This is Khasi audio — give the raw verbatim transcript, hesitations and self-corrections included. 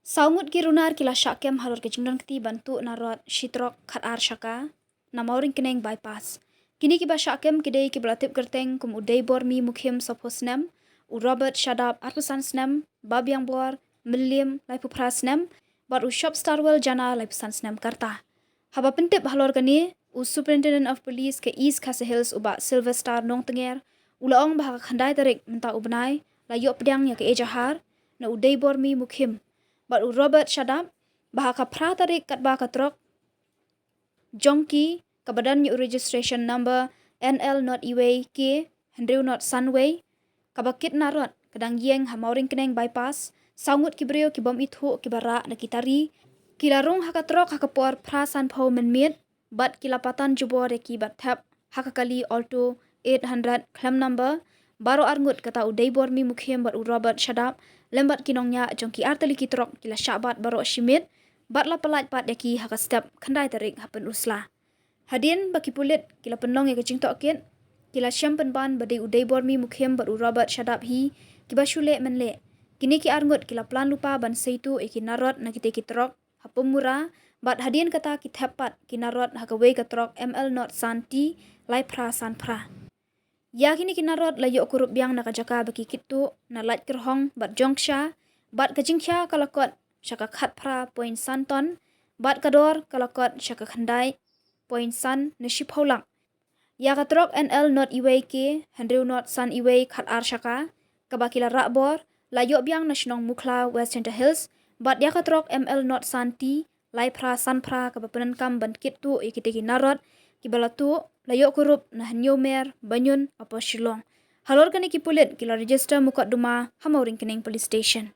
Saw ngut ki runar ki la shah kem halor ka jingdon kti ban tuh narot shi trok khatar shaka na Mawryngkneng Bypass. Kine kiba shah kem ki dei kiba la tip kyrteng kum u Deibormi Mukhim, sawphew snem, u Robert Shadap, arphew san snem, Babiangbor Mylliem, laiphew phra snem, bad u Shopstarwell Jana, laiphew san snem karta. Haba pyntip halor kane, u Superintendent of Police ka East Khasi Hills, u Bah Sylvester Nongtnger, u la ong ba ha ka khyndai tarik mynta u bnai la ïoh pdiang ïa ka ejahar na u Deibormi Mukhim bad u Robert Shadap, ba ha ka phra tarik katba ka trok jong ki kaba don ïa u registration number N L not iwei K hynriew not san wei, kaba kit narot ka dang ïeng ha Mawryngkneng Bypass, saw ngut ki briew ki bym ithuh kiba rah da ki tari ki la rung ha ka trok ha ka por phra sanphew mynmiet, bad ki la patan jubor ïa ki bad thep ha ka kali Alto eight hundred khlem number. Baroh arngut, kata u Deibormi Mukhim bad u Robert Shadap, lem bad ki nongñiah jong ki artylli ki trok, ki la shah bat baroh shi miet bad la pyllait pat ïa ki ha ka step khyndai tarik ha Pynursla. Hadien ba ki pulit ki la pynlong ïa ka jingtohkit, ki la shem pynban ba dei u Deibormi Mukhim bad u Robert Shadap hi kiba shu leh mynleh. Kine ki arngut ki la plan lypa ban sei tuh ïa ki narot na kitei ki trok ha Pumura, bad hadien kata ki thep pat ki narot ha kawei ka trok M L not san T lai phra san phra. Ïa kine ki narot la ïoh kurup biang na ka jaka ba ki kit tuh na Laitkyrhong bad Jongksha, bad ka jingkhia ka la kot sha ka khatphra point san ton, bad ka dor ka la kot sha ka khyndai point san ne shiphew lak. Ïa ka trok N L not iwei K hynriew not san iwei khatar shaka, kaba ki la rah bor, la ïoh biang na shnong Mukhla, West Jaintia Hills, bad ïa ka trok M L not san T lai phra san phra, kaba pyndonkam ban kit tuh ïa kitei ki narot kiba la tuh, la ïoh kurup na Hynñiewmer, Baniun, hapoh Shillong. Halor kane ki pulit ki la register mukotduma ha Mawryngkneng Police Station.